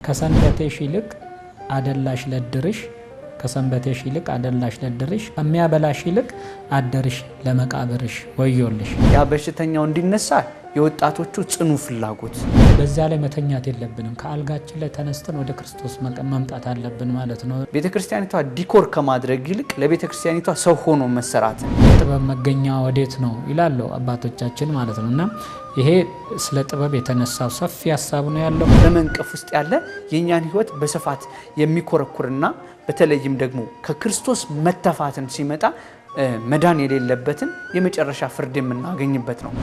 ከሰንበቴሽ ይልቅ አደላሽ ለድርሽ፣ ከሰንበቴሽ ይልቅ አደላሽ ለድርሽ፣ ከሚያበላሽ ይልቅ አደርሽ ለመቃብርሽ ወዮልሽ። ያ በሽተኛው እንዲነሳ የወጣቶቹ ጽኑ ፍላጎት። በዚያ ላይ መተኛት የለብንም። ከአልጋችን ላይ ተነስተን ወደ ክርስቶስ መምጣት አለብን ማለት ነው። ቤተ ክርስቲያኒቷ decor ከማድረግ ይልቅ ለቤተ ክርስቲያኒቷ ሰው ሆኖ መሰራት። የጥበብ መገኛ ወዴት ነው ይላሉ አባቶቻችን ማለት ነው። እና ይሄ ስለ ጥበብ የተነሳው ሰፊ ሀሳብ ነው ያለው። በመንቀፍ ውስጥ ያለ የእኛን ሕይወት በስፋት የሚኮረኩርና በተለይም ደግሞ ከክርስቶስ መተፋትን ሲመጣ መዳን የሌለበትን የመጨረሻ ፍርድ የምናገኝበት ነው።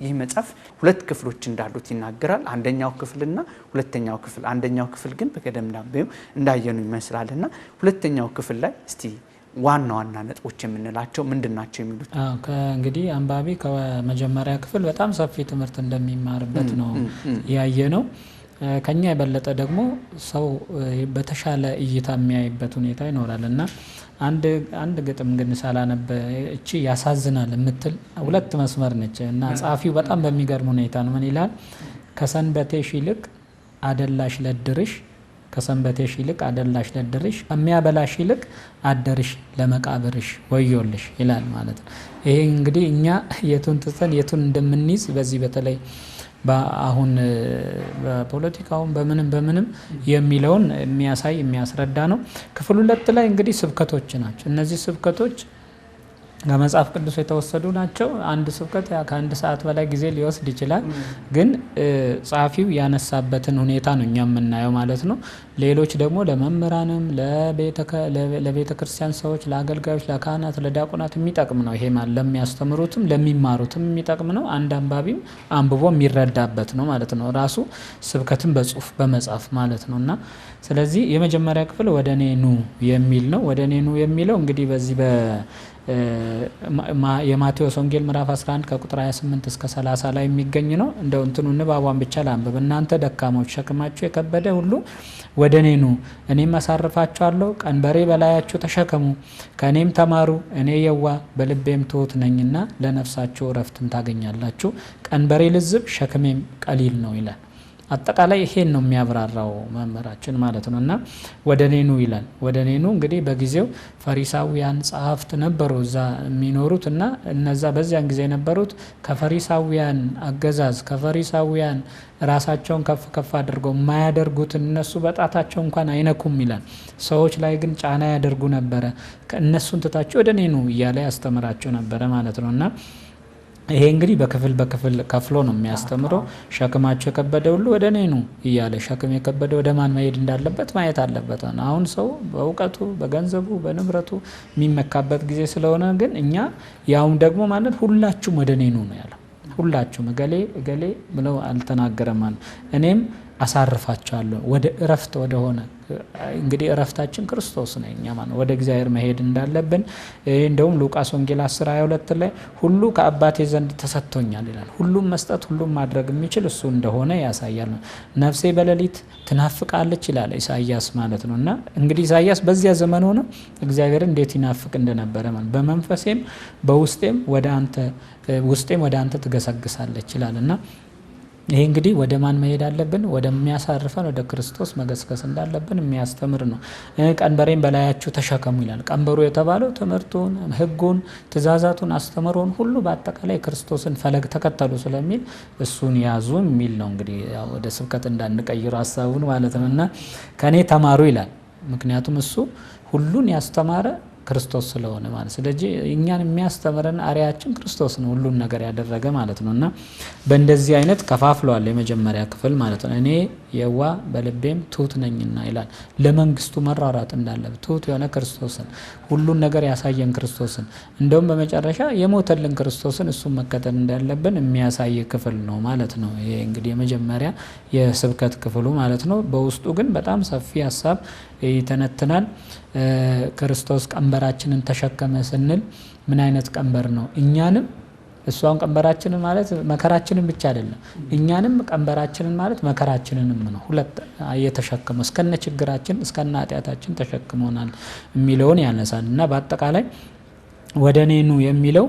ይህ መጽሐፍ ሁለት ክፍሎች እንዳሉት ይናገራል። አንደኛው ክፍልና ሁለተኛው ክፍል። አንደኛው ክፍል ግን በቀደም እንዳየኑ ይመስላልና ሁለተኛው ክፍል ላይ እስቲ ዋና ዋና ነጥቦች የምንላቸው ምንድን ናቸው የሚሉት? እንግዲህ አንባቢ ከመጀመሪያ ክፍል በጣም ሰፊ ትምህርት እንደሚማርበት ነው ያየነው። ከኛ የበለጠ ደግሞ ሰው በተሻለ እይታ የሚያይበት ሁኔታ ይኖራል። እና አንድ ግጥም ግን ሳላነብ፣ እቺ ያሳዝናል የምትል ሁለት መስመር ነች እና ጸሐፊው በጣም በሚገርም ሁኔታ ነው። ምን ይላል? ከሰንበቴሽ ይልቅ አደላሽ ለድርሽ፣ ከሰንበቴሽ ይልቅ አደላሽ ለድርሽ፣ ከሚያበላሽ ይልቅ አደርሽ ለመቃብርሽ ወዮልሽ ይላል ማለት ነው። ይሄ እንግዲህ እኛ የቱን ትተን የቱን እንደምንይዝ በዚህ በተለይ በአሁን በፖለቲካውም በምንም በምንም የሚለውን የሚያሳይ የሚያስረዳ ነው። ክፍል ሁለት ላይ እንግዲህ ስብከቶች ናቸው። እነዚህ ስብከቶች ከመጽሐፍ ቅዱስ የተወሰዱ ናቸው። አንድ ስብከት ከአንድ ሰዓት በላይ ጊዜ ሊወስድ ይችላል። ግን ጸሐፊው ያነሳበትን ሁኔታ ነው እኛ የምናየው ማለት ነው። ሌሎች ደግሞ ለመምህራንም፣ ለቤተ ክርስቲያን ሰዎች፣ ለአገልጋዮች፣ ለካህናት፣ ለዲያቆናት የሚጠቅም ነው። ይሄ ለሚያስተምሩትም ለሚማሩትም የሚጠቅም ነው። አንድ አንባቢም አንብቦ የሚረዳበት ነው ማለት ነው። ራሱ ስብከትን በጽሁፍ በመጻፍ ማለት ነው። እና ስለዚህ የመጀመሪያ ክፍል ወደ እኔ ኑ የሚል ነው። ወደ እኔ ኑ የሚለው እንግዲህ በዚህ የማቴዎስ ወንጌል ምዕራፍ 11 ከቁጥር 28 እስከ 30 ላይ የሚገኝ ነው። እንደው እንትኑ ንባቧን ብቻ ላንብብ። እናንተ ደካሞች ሸክማችሁ የከበደ ሁሉ ወደ እኔ ኑ፣ እኔም አሳርፋችኋለሁ። ቀንበሬ በላያችሁ ተሸከሙ፣ ከእኔም ተማሩ፣ እኔ የዋህ በልቤም ትሁት ነኝና ለነፍሳችሁ እረፍትን ታገኛላችሁ። ቀንበሬ ልዝብ ሸክሜም ቀሊል ነው ይላል። አጠቃላይ ይሄን ነው የሚያብራራው መምህራችን ማለት ነው። እና ወደ እኔ ኑ ይላል። ወደ እኔ ኑ እንግዲህ በጊዜው ፈሪሳውያን ጸሐፍት ነበሩ እዛ የሚኖሩት፣ እና እነዛ በዚያን ጊዜ የነበሩት ከፈሪሳውያን አገዛዝ፣ ከፈሪሳውያን ራሳቸውን ከፍ ከፍ አድርገው የማያደርጉትን እነሱ በጣታቸው እንኳን አይነኩም ይላል። ሰዎች ላይ ግን ጫና ያደርጉ ነበረ። ከእነሱን ትታችሁ ወደ እኔ ኑ እያለ ያስተምራቸው ነበረ ማለት ነው። እና ይሄ እንግዲህ በክፍል በክፍል ከፍሎ ነው የሚያስተምረው። ሸክማቸው የከበደ ሁሉ ወደ እኔ ኑ እያለ ሸክም የከበደ ወደ ማን መሄድ እንዳለበት ማየት አለበት። አሁን ሰው በእውቀቱ፣ በገንዘቡ፣ በንብረቱ የሚመካበት ጊዜ ስለሆነ ግን እኛ ያውም ደግሞ ማለት ሁላችሁም ወደ እኔ ኑ ነው ያለው። ሁላችሁም፣ እገሌ እገሌ ብለው አልተናገረም ማለት። እኔም አሳርፋቸዋለሁ ወደ እረፍት ወደሆነ፣ እንግዲህ እረፍታችን ክርስቶስ ነው። እኛ ማለት ወደ እግዚአብሔር መሄድ እንዳለብን እንደውም ሉቃስ ወንጌል 10 22 ላይ ሁሉ ከአባቴ ዘንድ ተሰጥቶኛል ይላል። ሁሉም መስጠት ሁሉም ማድረግ የሚችል እሱ እንደሆነ ያሳያል። ነፍሴ በሌሊት ትናፍቃለች ይላል ኢሳያስ ማለት ነው። እና እንግዲህ ኢሳያስ በዚያ ዘመን ሆኖ እግዚአብሔርን እንዴት ይናፍቅ እንደነበረ ማለት፣ በመንፈሴም በውስጤም ወደ አንተ ውስጤም ወደ አንተ ትገሰግሳለች ይላል። እና ይሄ እንግዲህ ወደ ማን መሄድ አለብን? ወደሚያሳርፈን ወደ ክርስቶስ መገስገስ እንዳለብን የሚያስተምር ነው። ቀንበሬን በላያችሁ ተሸከሙ ይላል። ቀንበሩ የተባለው ትምህርቱን፣ ሕጉን፣ ትእዛዛቱን፣ አስተምሮን ሁሉ በአጠቃላይ ክርስቶስን ፈለግ ተከተሉ ስለሚል እሱን ያዙ የሚል ነው። እንግዲህ ወደ ስብከት እንዳንቀይሩ ሀሳቡን ማለት ነው። እና ከኔ ተማሩ ይላል። ምክንያቱም እሱ ሁሉን ያስተማረ ክርስቶስ ስለሆነ ማለት። ስለዚህ እኛን የሚያስተምረን አርአያችን ክርስቶስ ነው፣ ሁሉን ነገር ያደረገ ማለት ነው። እና በእንደዚህ አይነት ከፋፍለዋል የመጀመሪያ ክፍል ማለት ነው። እኔ የዋ በልቤም ትሁት ነኝና ይላል። ለመንግስቱ መራራት እንዳለ ትሁት የሆነ ክርስቶስን ሁሉን ነገር ያሳየን ክርስቶስን እንደውም በመጨረሻ የሞተልን ክርስቶስን እሱን መከተል እንዳለብን የሚያሳይ ክፍል ነው ማለት ነው። ይሄ እንግዲህ የመጀመሪያ የስብከት ክፍሉ ማለት ነው። በውስጡ ግን በጣም ሰፊ ሀሳብ ይተነትናል። ክርስቶስ ቀንበራችንን ተሸከመ ስንል ምን አይነት ቀንበር ነው? እኛንም እሷን ቀንበራችንን ማለት መከራችንን ብቻ አይደለም፣ እኛንም ቀንበራችንን ማለት መከራችንንም ነው። ሁለት የተሸከመው እስከነ ችግራችን እስከነ ኃጢአታችን ተሸክሞናል የሚለውን ያነሳል እና በአጠቃላይ ወደ እኔ ኑ የሚለው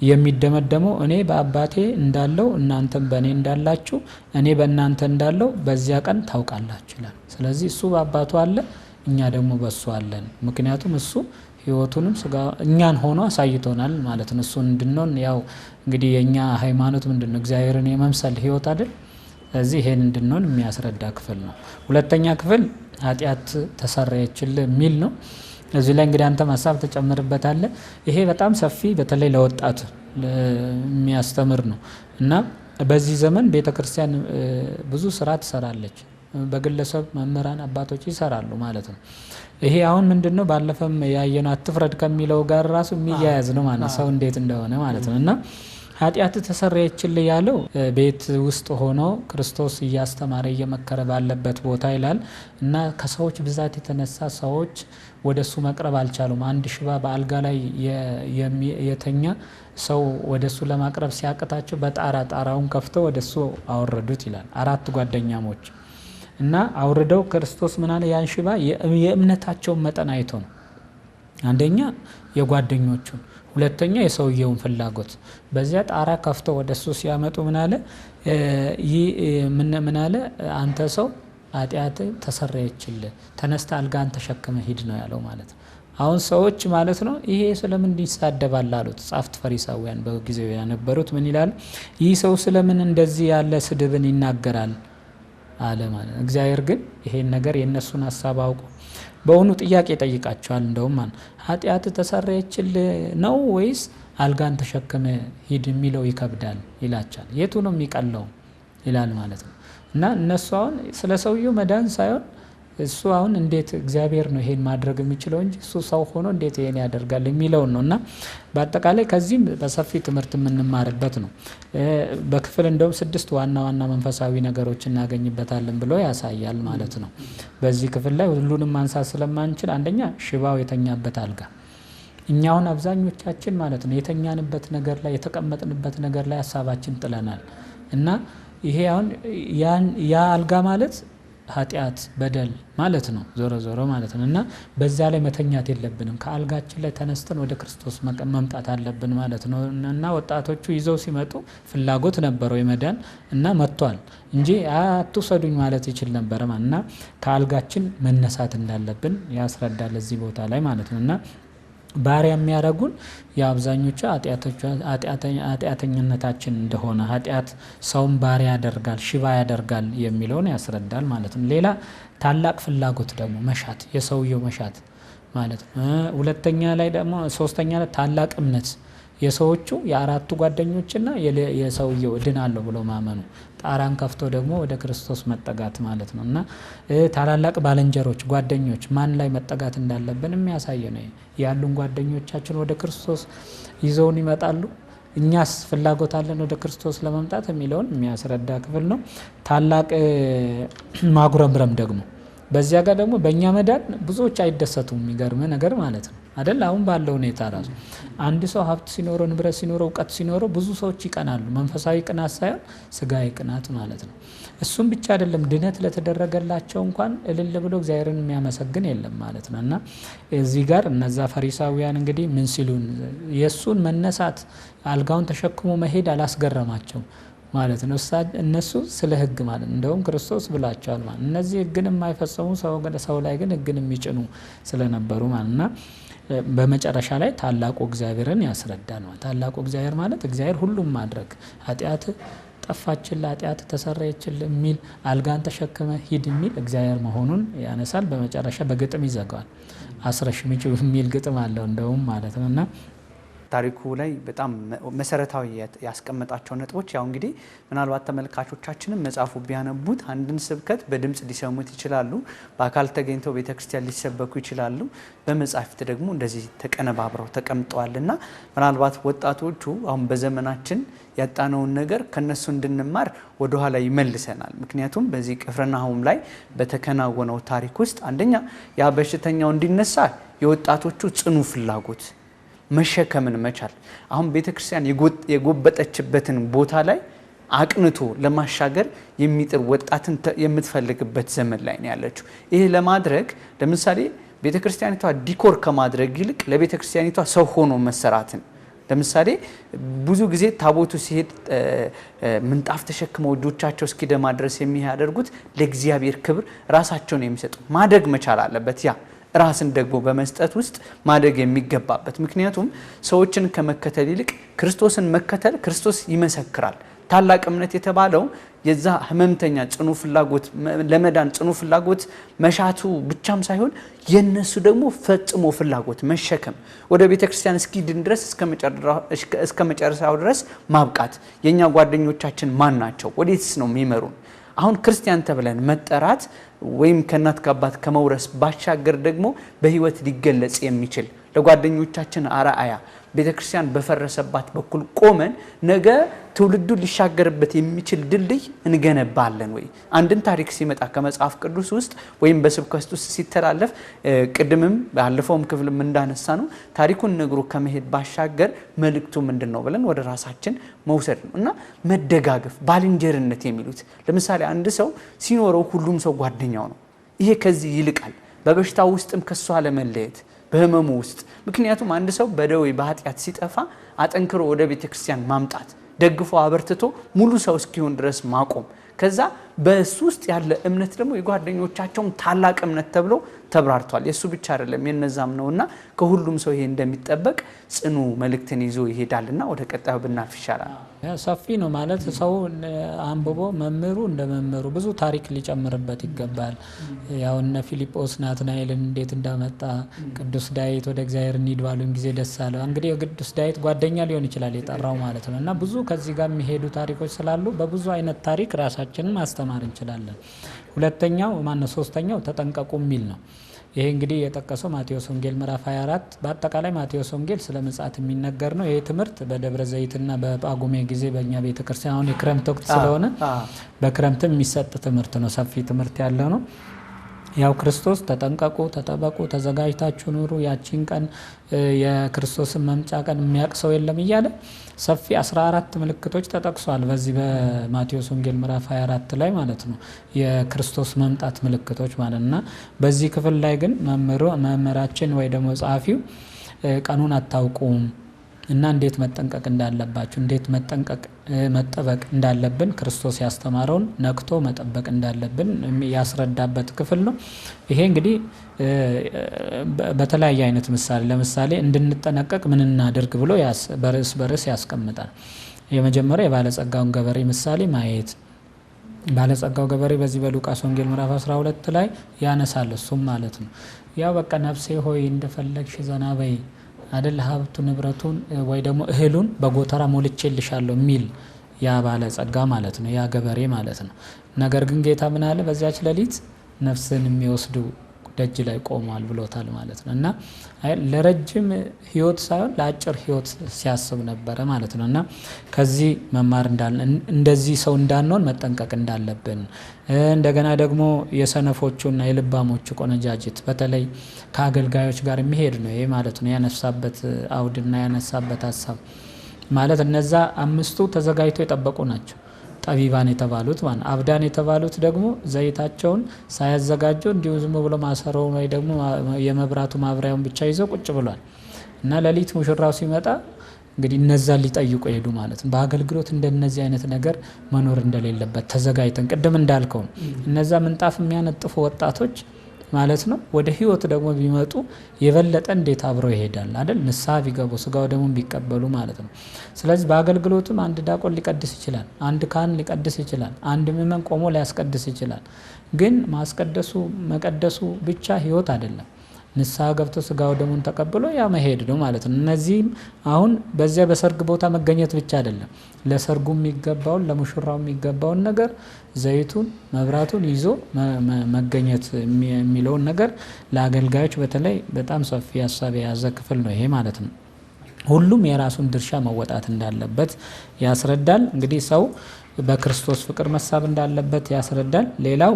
የሚደመደመው እኔ በአባቴ እንዳለው እናንተም በእኔ እንዳላችሁ እኔ በእናንተ እንዳለው በዚያ ቀን ታውቃላችሁ ይላል። ስለዚህ እሱ በአባቱ አለ፣ እኛ ደግሞ በእሱ አለን። ምክንያቱም እሱ ሕይወቱንም ስጋ እኛን ሆኖ አሳይቶናል ማለት ነው። እሱን እንድንሆን ያው እንግዲህ የእኛ ሃይማኖት ምንድን ነው? እግዚአብሔርን የመምሰል ሕይወት አይደል? ስለዚህ ይሄን እንድንሆን የሚያስረዳ ክፍል ነው። ሁለተኛ ክፍል ኃጢአት ተሰረየችልህ የሚል ነው። እዚህ ላይ እንግዲህ አንተም ሀሳብ ተጨምርበታለህ። ይሄ በጣም ሰፊ በተለይ ለወጣት የሚያስተምር ነው እና በዚህ ዘመን ቤተክርስቲያን ብዙ ስራ ትሰራለች። በግለሰብ መምህራን አባቶች ይሰራሉ ማለት ነው። ይሄ አሁን ምንድነው ባለፈም ያየነው አትፍረድ ከሚለው ጋር ራሱ የሚያያዝ ነው ማለት ሰው እንዴት እንደሆነ ማለት ነው። እና ኃጢአት ተሰረየችልህ ያለው ቤት ውስጥ ሆኖ ክርስቶስ እያስተማረ እየመከረ ባለበት ቦታ ይላል እና ከሰዎች ብዛት የተነሳ ሰዎች ወደሱ መቅረብ አልቻሉም። አንድ ሽባ በአልጋ ላይ የተኛ ሰው ወደሱ ለማቅረብ ሲያቅታቸው በጣራ ጣራውን ከፍተው ወደሱ አወረዱት ይላል። አራት ጓደኛሞች እና አውርደው ክርስቶስ ምን አለ? ያን ሽባ የእምነታቸውን መጠን አይቶ ነው። አንደኛ የጓደኞቹን፣ ሁለተኛ የሰውየውን ፍላጎት። በዚያ ጣራ ከፍተው ወደሱ ሲያመጡ ምን አለ? ምን አለ? አንተ ሰው ኃጢአት ተሰረየችልህ፣ ተነስተ አልጋን ተሸክመ ሂድ ነው ያለው ማለት ነው። አሁን ሰዎች ማለት ነው ይሄ ስለምን ይሳደባል አሉት። ጻፍት ፈሪሳውያን በጊዜው የነበሩት ምን ይላል? ይህ ሰው ስለምን እንደዚህ ያለ ስድብን ይናገራል አለ ማለት ነው። እግዚአብሔር ግን ይሄን ነገር የእነሱን ሀሳብ አውቆ በእውኑ ጥያቄ ጠይቃቸዋል። እንደውም ማለት ኃጢአት ተሰረየችልህ ነው ወይስ አልጋን ተሸክመ ሂድ የሚለው ይከብዳል ይላቸዋል። የቱ ነው የሚቀለው ይላል ማለት ነው። እና እነሱ አሁን ስለ ሰውየው መዳን ሳይሆን እሱ አሁን እንዴት እግዚአብሔር ነው ይሄን ማድረግ የሚችለው እንጂ እሱ ሰው ሆኖ እንዴት ይሄን ያደርጋል የሚለውን ነው። እና በአጠቃላይ ከዚህም በሰፊ ትምህርት የምንማርበት ነው። በክፍል እንደውም 6 ዋና ዋና መንፈሳዊ ነገሮች እናገኝበታለን ብሎ ያሳያል ማለት ነው። በዚህ ክፍል ላይ ሁሉንም ማንሳት ስለማንችል አንደኛ ሽባው የተኛበት አልጋ፣ እኛ አሁን አብዛኞቻችን ማለት ነው የተኛንበት ነገር ላይ የተቀመጥንበት ነገር ላይ ሀሳባችን ጥለናል። እና ይሄ አሁን ያ አልጋ ማለት ኃጢአት በደል ማለት ነው፣ ዞሮ ዞሮ ማለት ነው። እና በዛ ላይ መተኛት የለብንም። ከአልጋችን ላይ ተነስተን ወደ ክርስቶስ መምጣት አለብን ማለት ነው። እና ወጣቶቹ ይዘው ሲመጡ ፍላጎት ነበረው የመዳን እና መጥቷል እንጂ አትውሰዱኝ ማለት ይችል ነበር ማለት እና ከአልጋችን መነሳት እንዳለብን ያስረዳል እዚህ ቦታ ላይ ማለት ነው። እና ባሪያ የሚያረጉን የአብዛኞቹ ኃጢአተኝነታችን እንደሆነ ኃጢአት ሰውን ባሪያ ያደርጋል ሽባ ያደርጋል የሚለውን ያስረዳል ማለት ነው። ሌላ ታላቅ ፍላጎት ደግሞ መሻት፣ የሰውየው መሻት ማለት ነው። ሁለተኛ ላይ ደግሞ ሶስተኛ ላይ ታላቅ እምነት፣ የሰዎቹ የአራቱ ጓደኞችና የሰውየው እድናለሁ ብሎ ማመኑ፣ ጣራን ከፍቶ ደግሞ ወደ ክርስቶስ መጠጋት ማለት ነው። እና ታላላቅ ባልንጀሮች ጓደኞች ማን ላይ መጠጋት እንዳለብን የሚያሳይ ነው። ያሉን ጓደኞቻችን ወደ ክርስቶስ ይዘውን ይመጣሉ፣ እኛስ ፍላጎት አለን ወደ ክርስቶስ ለመምጣት የሚለውን የሚያስረዳ ክፍል ነው። ታላቅ ማጉረምረም ደግሞ በዚያ ጋር ደግሞ በእኛ መዳን ብዙዎች አይደሰቱም። የሚገርም ነገር ማለት ነው አይደል? አሁን ባለው ሁኔታ ራሱ አንድ ሰው ሀብት ሲኖረው ንብረት ሲኖረው እውቀት ሲኖረው ብዙ ሰዎች ይቀናሉ። መንፈሳዊ ቅናት ሳይሆን ስጋዊ ቅናት ማለት ነው። እሱም ብቻ አይደለም፣ ድነት ለተደረገላቸው እንኳን እልል ብሎ እግዚአብሔርን የሚያመሰግን የለም ማለት ነው። እና እዚህ ጋር እነዛ ፈሪሳውያን እንግዲህ ምን ሲሉን የእሱን መነሳት አልጋውን ተሸክሞ መሄድ አላስገረማቸውም ማለት ነው። እነሱ ስለ ሕግ ማለት እንደውም ክርስቶስ ብሏቸዋል ማለት እነዚህ ሕግን የማይፈጽሙ ሰው ላይ ግን ሕግን የሚጭኑ ስለነበሩ ማለት እና በመጨረሻ ላይ ታላቁ እግዚአብሔርን ያስረዳል ማለት። ታላቁ እግዚአብሔር ማለት እግዚአብሔር ሁሉም ማድረግ ኃጢአት ጠፋችልህ ኃጢአት ተሰረየችልህ የሚል አልጋን ተሸክመ ሂድ የሚል እግዚአብሔር መሆኑን ያነሳል። በመጨረሻ በግጥም ይዘጋዋል። አስረሽ ምጪው የሚል ግጥም አለው እንደውም ማለት ነው። እና ታሪኩ ላይ በጣም መሰረታዊ ያስቀመጣቸው ነጥቦች ያው እንግዲህ ምናልባት ተመልካቾቻችንም መጽሐፉ ቢያነቡት አንድን ስብከት በድምፅ ሊሰሙት ይችላሉ፣ በአካል ተገኝተው ቤተክርስቲያን ሊሰበኩ ይችላሉ። በመጻሕፍት ደግሞ እንደዚህ ተቀነባብረው ተቀምጠዋል እና ምናልባት ወጣቶቹ አሁን በዘመናችን ያጣነውን ነገር ከነሱ እንድንማር ወደኋላ ይመልሰናል። ምክንያቱም በዚህ ቅፍርናሆም ላይ በተከናወነው ታሪክ ውስጥ አንደኛ ያ በሽተኛው እንዲነሳ የወጣቶቹ ጽኑ ፍላጎት መሸከምን መቻል፣ አሁን ቤተክርስቲያን የጎበጠችበትን ቦታ ላይ አቅንቶ ለማሻገር የሚጥር ወጣትን የምትፈልግበት ዘመን ላይ ነው ያለችው። ይህ ለማድረግ ለምሳሌ ቤተክርስቲያኒቷ decor ከማድረግ ይልቅ ለቤተክርስቲያኒቷ ሰው ሆኖ መሰራትን፣ ለምሳሌ ብዙ ጊዜ ታቦቱ ሲሄድ ምንጣፍ ተሸክመው እጆቻቸው እስኪደማ ድረስ የሚያደርጉት ለእግዚአብሔር ክብር ራሳቸውን የሚሰጡ ማደግ መቻል አለበት። ያ ራስን ደግሞ በመስጠት ውስጥ ማደግ የሚገባበት፣ ምክንያቱም ሰዎችን ከመከተል ይልቅ ክርስቶስን መከተል፣ ክርስቶስ ይመሰክራል። ታላቅ እምነት የተባለው የዛ ህመምተኛ ጽኑ ፍላጎት ለመዳን ጽኑ ፍላጎት መሻቱ ብቻም ሳይሆን የነሱ ደግሞ ፈጽሞ ፍላጎት መሸከም፣ ወደ ቤተ ክርስቲያን እስኪድን ድረስ እስከ መጨረሻው ድረስ ማብቃት። የእኛ ጓደኞቻችን ማን ናቸው? ወዴትስ ነው የሚመሩን? አሁን ክርስቲያን ተብለን መጠራት ወይም ከእናት ከአባት ከመውረስ ባሻገር ደግሞ በህይወት ሊገለጽ የሚችል ለጓደኞቻችን አርአያ፣ ቤተ ክርስቲያን በፈረሰባት በኩል ቆመን ነገ ትውልዱ ሊሻገርበት የሚችል ድልድይ እንገነባለን ወይ? አንድን ታሪክ ሲመጣ ከመጽሐፍ ቅዱስ ውስጥ ወይም በስብከት ውስጥ ሲተላለፍ፣ ቅድምም ባለፈውም ክፍልም እንዳነሳ ነው፣ ታሪኩን ነግሮ ከመሄድ ባሻገር መልእክቱ ምንድን ነው ብለን ወደ ራሳችን መውሰድ ነው እና መደጋገፍ፣ ባልንጀርነት የሚሉት፣ ለምሳሌ አንድ ሰው ሲኖረው ሁሉም ሰው ጓደኛው ነው። ይሄ ከዚህ ይልቃል። በበሽታ ውስጥም ከሷ አለመለየት፣ በህመሙ ውስጥ፣ ምክንያቱም አንድ ሰው በደዌ በኃጢአት ሲጠፋ አጠንክሮ ወደ ቤተ ክርስቲያን ማምጣት፣ ደግፎ አበርትቶ ሙሉ ሰው እስኪሆን ድረስ ማቆም፣ ከዛ በእሱ ውስጥ ያለ እምነት ደግሞ የጓደኞቻቸውም ታላቅ እምነት ተብሎ ተብራርቷል። የእሱ ብቻ አይደለም የነዛም ነውና ከሁሉም ሰው ይሄ እንደሚጠበቅ ጽኑ መልእክትን ይዞ ይሄዳልና ወደ ቀጣዩ ብናልፍ ይሻላል። ሰፊ ነው ማለት ሰው አንብቦ መምህሩ እንደ መምህሩ ብዙ ታሪክ ሊጨምርበት ይገባል። ያው እነ ፊልጶስ ናትናኤልን እንዴት እንዳመጣ፣ ቅዱስ ዳዊት ወደ እግዚአብሔር እንሂድ ባሉኝ ጊዜ ደስ አለው። እንግዲህ የቅዱስ ዳዊት ጓደኛ ሊሆን ይችላል የጠራው ማለት ነው። እና ብዙ ከዚህ ጋር የሚሄዱ ታሪኮች ስላሉ በብዙ አይነት ታሪክ ራሳችንን ማስተማር እንችላለን። ሁለተኛው ማነው ሶስተኛው ተጠንቀቁ የሚል ነው። ይሄ እንግዲህ የጠቀሰው ማቴዎስ ወንጌል ምዕራፍ 24፣ በአጠቃላይ ማቴዎስ ወንጌል ስለ ምጽአት የሚነገር ነው። ይሄ ትምህርት በደብረ ዘይትና በጳጉሜ ጊዜ በእኛ ቤተክርስቲያን አሁን የክረምት ወቅት ስለሆነ በክረምትም የሚሰጥ ትምህርት ነው። ሰፊ ትምህርት ያለው ነው። ያው ክርስቶስ ተጠንቀቁ፣ ተጠበቁ፣ ተዘጋጅታችሁ ኑሩ፣ ያቺን ቀን የክርስቶስን መምጫ ቀን የሚያውቅ ሰው የለም እያለ ሰፊ 14 ምልክቶች ተጠቅሷል። በዚህ በማቴዎስ ወንጌል ምዕራፍ 24 ላይ ማለት ነው። የክርስቶስ መምጣት ምልክቶች ማለት እና በዚህ ክፍል ላይ ግን መምህራችን ወይ ደግሞ ጸሐፊው ቀኑን አታውቁም እና እንዴት መጠንቀቅ እንዳለባችሁ፣ እንዴት መጠንቀቅ መጠበቅ እንዳለብን፣ ክርስቶስ ያስተማረውን ነቅቶ መጠበቅ እንዳለብን ያስረዳበት ክፍል ነው። ይሄ እንግዲህ በተለያየ አይነት ምሳሌ፣ ለምሳሌ እንድንጠነቀቅ ምን እናድርግ ብሎ በርዕስ በርዕስ ያስቀምጣል። የመጀመሪያ የባለጸጋውን ገበሬ ምሳሌ ማየት፣ ባለጸጋው ገበሬ በዚህ በሉቃስ ወንጌል ምዕራፍ 12 ላይ ያነሳል። እሱም ማለት ነው ያው በቃ ነፍሴ ሆይ እንደፈለግሽ ዘና በይ አደል፣ ሀብቱ ንብረቱን ወይ ደግሞ እህሉን በጎተራ ሞልቼልሻለሁ የሚል ያ ባለጸጋ ማለት ነው፣ ያ ገበሬ ማለት ነው። ነገር ግን ጌታ ምን አለ? በዚያች ሌሊት ነፍስን የሚወስዱ ደጅ ላይ ቆሟል ብሎታል ማለት ነው። እና ለረጅም ሕይወት ሳይሆን ለአጭር ሕይወት ሲያስብ ነበረ ማለት ነው። እና ከዚህ መማር እንደዚህ ሰው እንዳንሆን መጠንቀቅ እንዳለብን፣ እንደገና ደግሞ የሰነፎቹና የልባሞቹ ቆነጃጅት በተለይ ከአገልጋዮች ጋር የሚሄድ ነው ይሄ ማለት ነው። ያነሳበት አውድና ያነሳበት ሀሳብ ማለት እነዛ አምስቱ ተዘጋጅተው የጠበቁ ናቸው። ጠቢባን የተባሉት ማለት፣ አብዳን የተባሉት ደግሞ ዘይታቸውን ሳያዘጋጁ እንዲሁ ዝም ብሎ ማሰሮውን ወይ ደግሞ የመብራቱ ማብሪያውን ብቻ ይዘው ቁጭ ብሏል። እና ሌሊት ሙሽራው ሲመጣ እንግዲህ እነዛን ሊጠይቁ ሄዱ ማለት ነው። በአገልግሎት እንደነዚህ አይነት ነገር መኖር እንደሌለበት ተዘጋጅተን፣ ቅድም እንዳልከው እነዛ ምንጣፍ የሚያነጥፉ ወጣቶች ማለት ነው፣ ወደ ህይወት ደግሞ ቢመጡ የበለጠ እንዴት አብረው ይሄዳል አይደል? ንስሐ ቢገቡ፣ ስጋው ደግሞ ቢቀበሉ ማለት ነው። ስለዚህ በአገልግሎትም አንድ ዲያቆን ሊቀድስ ይችላል፣ አንድ ካህን ሊቀድስ ይችላል፣ አንድ ምእመን ቆሞ ሊያስቀድስ ይችላል። ግን ማስቀደሱ መቀደሱ ብቻ ህይወት አይደለም። ንስሐ ገብቶ ስጋው ደሙን ተቀብሎ ያ መሄድ ነው ማለት ነው። እነዚህም አሁን በዚያ በሰርግ ቦታ መገኘት ብቻ አይደለም፣ ለሰርጉ የሚገባውን ለሙሽራው የሚገባውን ነገር ዘይቱን፣ መብራቱን ይዞ መገኘት የሚለውን ነገር ለአገልጋዮች በተለይ በጣም ሰፊ ሀሳብ የያዘ ክፍል ነው ይሄ ማለት ነው። ሁሉም የራሱን ድርሻ መወጣት እንዳለበት ያስረዳል። እንግዲህ ሰው በክርስቶስ ፍቅር መሳብ እንዳለበት ያስረዳል። ሌላው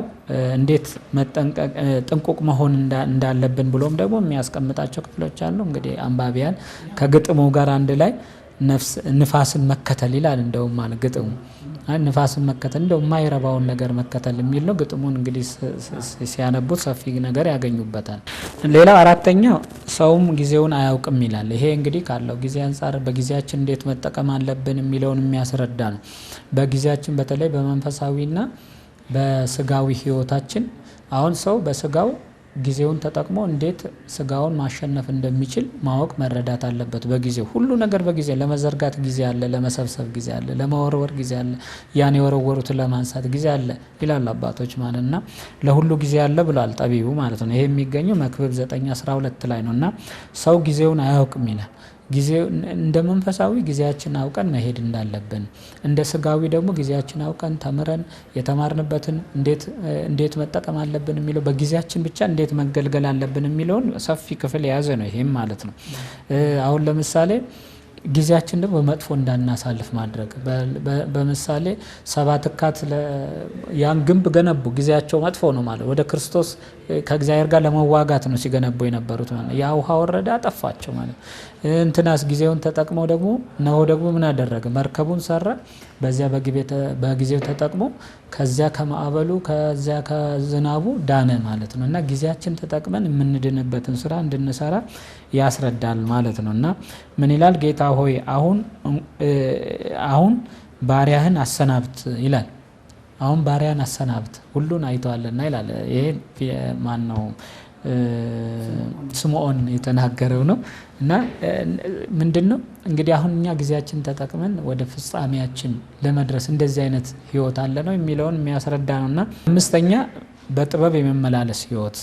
እንዴት መጠንቀቅ ጥንቁቅ መሆን እንዳለብን ብሎም ደግሞ የሚያስቀምጣቸው ክፍሎች አሉ። እንግዲህ አንባቢያን ከግጥሙ ጋር አንድ ላይ ንፋስን መከተል ይላል። እንደውም ማለት ግጥሙ ንፋስን መከተል እንደው የማይረባውን ነገር መከተል የሚል ነው። ግጥሙን እንግዲህ ሲያነቡት ሰፊ ነገር ያገኙበታል። ሌላው አራተኛው ሰውም ጊዜውን አያውቅም ይላል። ይሄ እንግዲህ ካለው ጊዜ አንጻር በጊዜያችን እንዴት መጠቀም አለብን የሚለውን የሚያስረዳ ነው። በጊዜያችን በተለይ በመንፈሳዊና በስጋዊ ሕይወታችን አሁን ሰው በስጋው ጊዜውን ተጠቅሞ እንዴት ስጋውን ማሸነፍ እንደሚችል ማወቅ መረዳት አለበት። በጊዜው ሁሉ ነገር በጊዜ ለመዘርጋት ጊዜ አለ፣ ለመሰብሰብ ጊዜ አለ፣ ለመወርወር ጊዜ አለ፣ ያን የወረወሩትን ለማንሳት ጊዜ አለ ይላሉ አባቶች ማለት እና ለሁሉ ጊዜ አለ ብሏል ጠቢቡ ማለት ነው። ይሄ የሚገኘው መክብብ 9:12 ላይ ነው እና ሰው ጊዜውን አያውቅም ይላል። ጊዜው እንደ መንፈሳዊ ጊዜያችን አውቀን መሄድ እንዳለብን፣ እንደ ስጋዊ ደግሞ ጊዜያችን አውቀን ተምረን የተማርንበትን እንዴት መጠቀም አለብን የሚለው በጊዜያችን ብቻ እንዴት መገልገል አለብን የሚለውን ሰፊ ክፍል የያዘ ነው ይሄም ማለት ነው። አሁን ለምሳሌ ጊዜያችን ደግሞ በመጥፎ እንዳናሳልፍ ማድረግ፣ በምሳሌ 7 ትካት ያን ግንብ ገነቡ። ጊዜያቸው መጥፎ ነው ማለት ወደ ክርስቶስ ከእግዚአብሔር ጋር ለመዋጋት ነው ሲገነቡ የነበሩት ማለት ነው። ያ ውሃ ወረደ አጠፋቸው ማለት ነው። እንትናስ ጊዜውን ተጠቅመው ደግሞ ነሆ ደግሞ ምን አደረገ? መርከቡን ሰራ። በዚያ በጊዜው ተጠቅሞ ከዚያ ከማዕበሉ ከዚያ ከዝናቡ ዳነ ማለት ነው። እና ጊዜያችን ተጠቅመን የምንድንበትን ስራ እንድንሰራ ያስረዳል ማለት ነው። እና ምን ይላል? ጌታ ሆይ አሁን ባሪያህን አሰናብት ይላል። አሁን ባሪያን አሰናብት ሁሉን አይተዋልና ይላል። ይሄ ማን ነው? ስምዖን የተናገረው ነው። እና ምንድነው እንግዲህ አሁን እኛ ጊዜያችን ተጠቅመን ወደ ፍጻሜያችን ለመድረስ እንደዚህ አይነት ህይወት አለ ነው የሚለውን የሚያስረዳ ነውና፣ አምስተኛ በጥበብ የመመላለስ ህይወት፣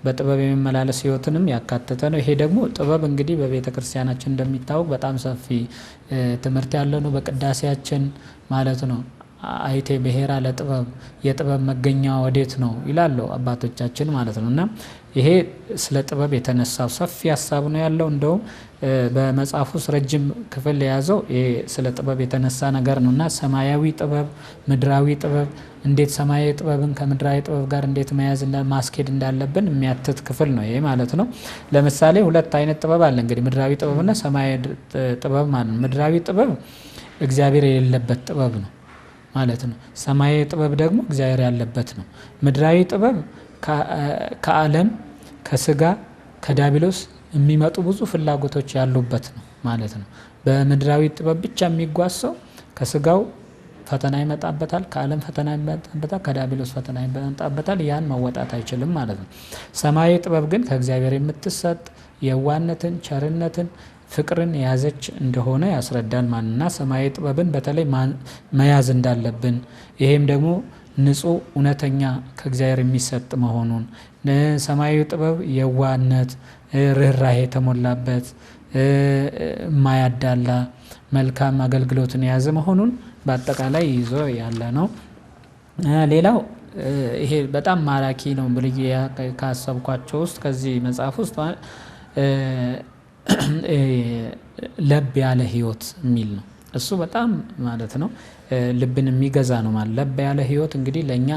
በጥበብ የመመላለስ ህይወትንም ያካተተ ነው። ይሄ ደግሞ ጥበብ እንግዲህ በቤተክርስቲያናችን እንደሚታወቅ በጣም ሰፊ ትምህርት ያለው ነው። በቅዳሴያችን ማለት ነው። አይቴ ብሔራ ለጥበብ፣ የጥበብ መገኛ ወዴት ነው ይላሉ አባቶቻችን ማለት ነው። እና ይሄ ስለ ጥበብ የተነሳው ሰፊ ሀሳብ ነው ያለው። እንደውም በመጽሐፉ ውስጥ ረጅም ክፍል የያዘው ይሄ ስለ ጥበብ የተነሳ ነገር ነውና፣ ሰማያዊ ጥበብ፣ ምድራዊ ጥበብ፣ እንዴት ሰማያዊ ጥበብን ከምድራዊ ጥበብ ጋር እንዴት መያዝ ማስኬድ እንዳለብን የሚያትት ክፍል ነው ይሄ ማለት ነው። ለምሳሌ ሁለት አይነት ጥበብ አለ እንግዲህ፣ ምድራዊ ጥበብና ሰማያዊ ጥበብ ማለት ነው። ምድራዊ ጥበብ እግዚአብሔር የሌለበት ጥበብ ነው ማለት ነው። ሰማያዊ ጥበብ ደግሞ እግዚአብሔር ያለበት ነው። ምድራዊ ጥበብ ከዓለም፣ ከስጋ፣ ከዲያብሎስ የሚመጡ ብዙ ፍላጎቶች ያሉበት ነው ማለት ነው። በምድራዊ ጥበብ ብቻ የሚጓዝ ሰው ከስጋው ፈተና ይመጣበታል፣ ከዓለም ፈተና ይመጣበታል፣ ከዲያብሎስ ፈተና ይመጣበታል። ያን መወጣት አይችልም ማለት ነው። ሰማያዊ ጥበብ ግን ከእግዚአብሔር የምትሰጥ የዋህነትን፣ ቸርነትን፣ ፍቅርን የያዘች እንደሆነ ያስረዳል ማለት ነው። ሰማያዊ ጥበብን በተለይ መያዝ እንዳለብን፣ ይሄም ደግሞ ንጹህ እውነተኛ ከእግዚአብሔር የሚሰጥ መሆኑን፣ ሰማያዊ ጥበብ የዋህነት፣ ርህራሄ የተሞላበት፣ የማያዳላ መልካም አገልግሎትን የያዘ መሆኑን በአጠቃላይ ይዞ ያለ ነው። ሌላው ይሄ በጣም ማራኪ ነው ብዬ ካሰብኳቸው ውስጥ ከዚህ መጽሐፍ ውስጥ ለብ ያለ ህይወት የሚል ነው። እሱ በጣም ማለት ነው ልብን የሚገዛ ነው ማለት። ለብ ያለ ህይወት እንግዲህ ለኛ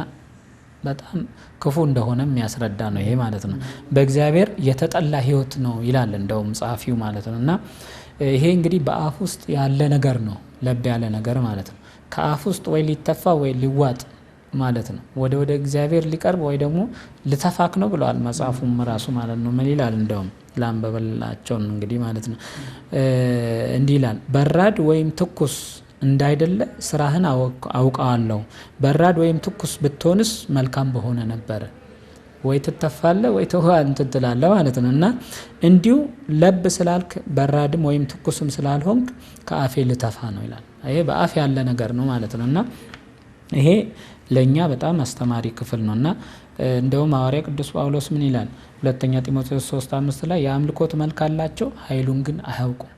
በጣም ክፉ እንደሆነ የሚያስረዳ ነው ይሄ ማለት ነው። በእግዚአብሔር የተጠላ ህይወት ነው ይላል እንደውም ጸሐፊው ማለት ነው። እና ይሄ እንግዲህ በአፍ ውስጥ ያለ ነገር ነው፣ ለብ ያለ ነገር ማለት ነው። ከአፍ ውስጥ ወይ ሊተፋ ወይ ሊዋጥ ማለት ነው። ወደ እግዚአብሔር ሊቀርብ ወይ ደግሞ ልተፋክ ነው ብለዋል መጽሐፉም ራሱ ማለት ነው። ምን ይላል እንደውም ላንበበላቸው እንግዲህ ማለት ነው። እንዲህ ይላል፣ በራድ ወይም ትኩስ እንዳይደለ ስራህን አውቀዋለሁ። በራድ ወይም ትኩስ ብትሆንስ መልካም በሆነ ነበር። ወይ ትተፋለህ ወይ እንትን ትላለህ ማለት ነው። እና እንዲሁ ለብ ስላልክ በራድም ወይም ትኩስም ስላልሆንክ ከአፌ ልተፋ ነው ይላል። ይሄ በአፍ ያለ ነገር ነው ማለት ነው። እና ይሄ ለኛ በጣም አስተማሪ ክፍል ነውና እንደውም ሐዋርያ ቅዱስ ጳውሎስ ምን ይላል? ሁለተኛ ጢሞቴዎስ 3:5 ላይ የአምልኮት መልክ አላቸው ኃይሉን ግን አያውቁም።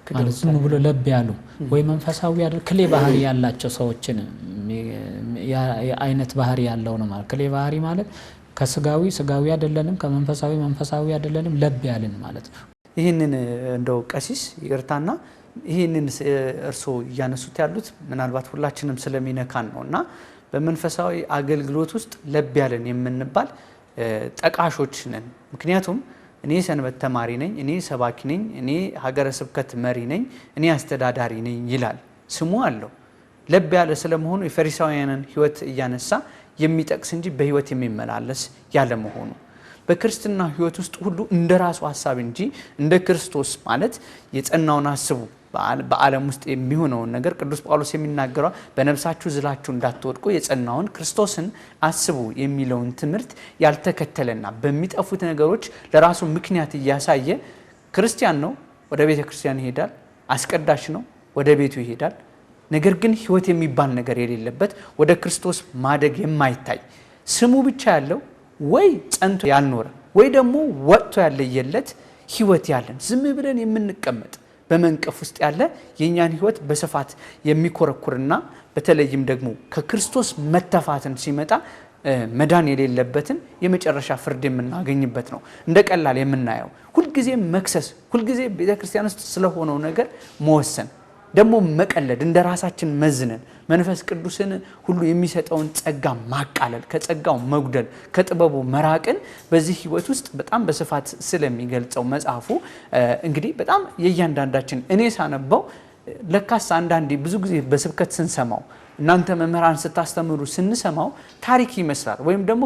ማለት ዝም ብሎ ለብ ያሉ ወይ መንፈሳዊ አይደል ክሌ ባህሪ ያላቸው ሰዎችን አይነት ባህሪ ያለው ነው ማለት። ክሌ ባህሪ ማለት ከስጋዊ ስጋዊ አይደለንም፣ ከመንፈሳዊ መንፈሳዊ አይደለንም፣ ለብ ያልን ማለት ነው። ይህንን እንደው ቀሲስ ይቅርታና ይህንን እርሶ እያነሱት ያሉት ምናልባት ሁላችንም ስለሚነካን ነውና በመንፈሳዊ አገልግሎት ውስጥ ለብ ያልን የምንባል ጠቃሾች ነን። ምክንያቱም እኔ ሰንበት ተማሪ ነኝ፣ እኔ ሰባኪ ነኝ፣ እኔ ሀገረ ስብከት መሪ ነኝ፣ እኔ አስተዳዳሪ ነኝ ይላል። ስሙ አለው። ለብ ያለ ስለመሆኑ የፈሪሳውያንን ሕይወት እያነሳ የሚጠቅስ እንጂ በሕይወት የሚመላለስ ያለ መሆኑ በክርስትና ሕይወት ውስጥ ሁሉ እንደራሱ ሐሳብ እንጂ እንደ ክርስቶስ ማለት የጸናውን አስቡ በዓለም ውስጥ የሚሆነውን ነገር ቅዱስ ጳውሎስ የሚናገረው በነፍሳችሁ ዝላችሁ እንዳትወድቁ የጸናውን ክርስቶስን አስቡ የሚለውን ትምህርት ያልተከተለና በሚጠፉት ነገሮች ለራሱ ምክንያት እያሳየ ክርስቲያን ነው፣ ወደ ቤተ ክርስቲያን ይሄዳል፣ አስቀዳሽ ነው፣ ወደ ቤቱ ይሄዳል። ነገር ግን ሕይወት የሚባል ነገር የሌለበት ወደ ክርስቶስ ማደግ የማይታይ ስሙ ብቻ ያለው ወይ ጸንቶ ያልኖረ ወይ ደግሞ ወጥቶ ያለየለት ሕይወት ያለን ዝም ብለን የምንቀመጥ በመንቀፍ ውስጥ ያለ የኛን ሕይወት በስፋት የሚኮረኩርና በተለይም ደግሞ ከክርስቶስ መተፋትን ሲመጣ መዳን የሌለበትን የመጨረሻ ፍርድ የምናገኝበት ነው። እንደ ቀላል የምናየው ሁልጊዜ መክሰስ፣ ሁልጊዜ ቤተክርስቲያን ውስጥ ስለሆነው ነገር መወሰን፣ ደግሞ መቀለድ፣ እንደ ራሳችን መዝነን መንፈስ ቅዱስን ሁሉ የሚሰጠውን ጸጋ ማቃለል፣ ከጸጋው መጉደል፣ ከጥበቡ መራቅን በዚህ ሕይወት ውስጥ በጣም በስፋት ስለሚገልጸው መጽሐፉ እንግዲህ በጣም የእያንዳንዳችን እኔ ሳነበው ለካስ አንዳንዴ ብዙ ጊዜ በስብከት ስንሰማው እናንተ መምህራን ስታስተምሩ ስንሰማው ታሪክ ይመስላል ወይም ደግሞ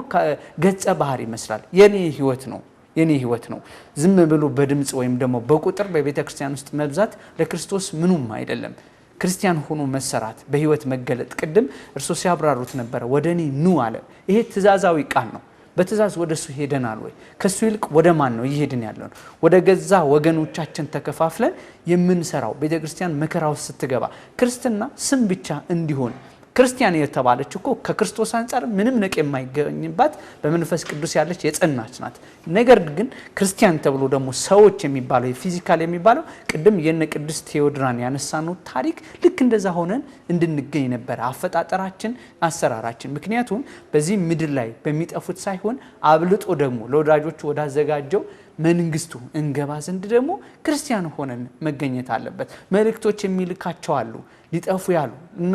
ገጸ ባህሪ ይመስላል። የኔ ሕይወት ነው የኔ ሕይወት ነው። ዝም ብሎ በድምጽ ወይም ደግሞ በቁጥር በቤተክርስቲያን ውስጥ መብዛት ለክርስቶስ ምኑም አይደለም። ክርስቲያን ሆኖ መሰራት በሕይወት መገለጥ ቅድም እርሶ ሲያብራሩት ነበረ። ወደ እኔ ኑ አለ። ይሄ ትእዛዛዊ ቃል ነው። በትእዛዝ ወደ እሱ ሄደናል ወይ? ከሱ ይልቅ ወደ ማን ነው እየሄድን ያለው? ወደ ገዛ ወገኖቻችን ተከፋፍለን የምንሰራው ቤተክርስቲያን መከራ ውስጥ ስትገባ ክርስትና ስም ብቻ እንዲሆን ክርስቲያን የተባለች እኮ ከክርስቶስ አንጻር ምንም ነቅ የማይገኝባት በመንፈስ ቅዱስ ያለች የጸናች ናት። ነገር ግን ክርስቲያን ተብሎ ደግሞ ሰዎች የሚባለው የ physical የሚባለው ቅድም የነ ቅድስት ቴዎድራን ያነሳነው ታሪክ ልክ እንደዛ ሆነን እንድንገኝ ነበር አፈጣጠራችን፣ አሰራራችን። ምክንያቱም በዚህ ምድር ላይ በሚጠፉት ሳይሆን አብልጦ ደግሞ ለወዳጆቹ ወዳዘጋጀው መንግስቱ እንገባ ዘንድ ደግሞ ክርስቲያን ሆነን መገኘት አለበት። መልእክቶች የሚልካቸው አሉ ሊጠፉ ያሉ እና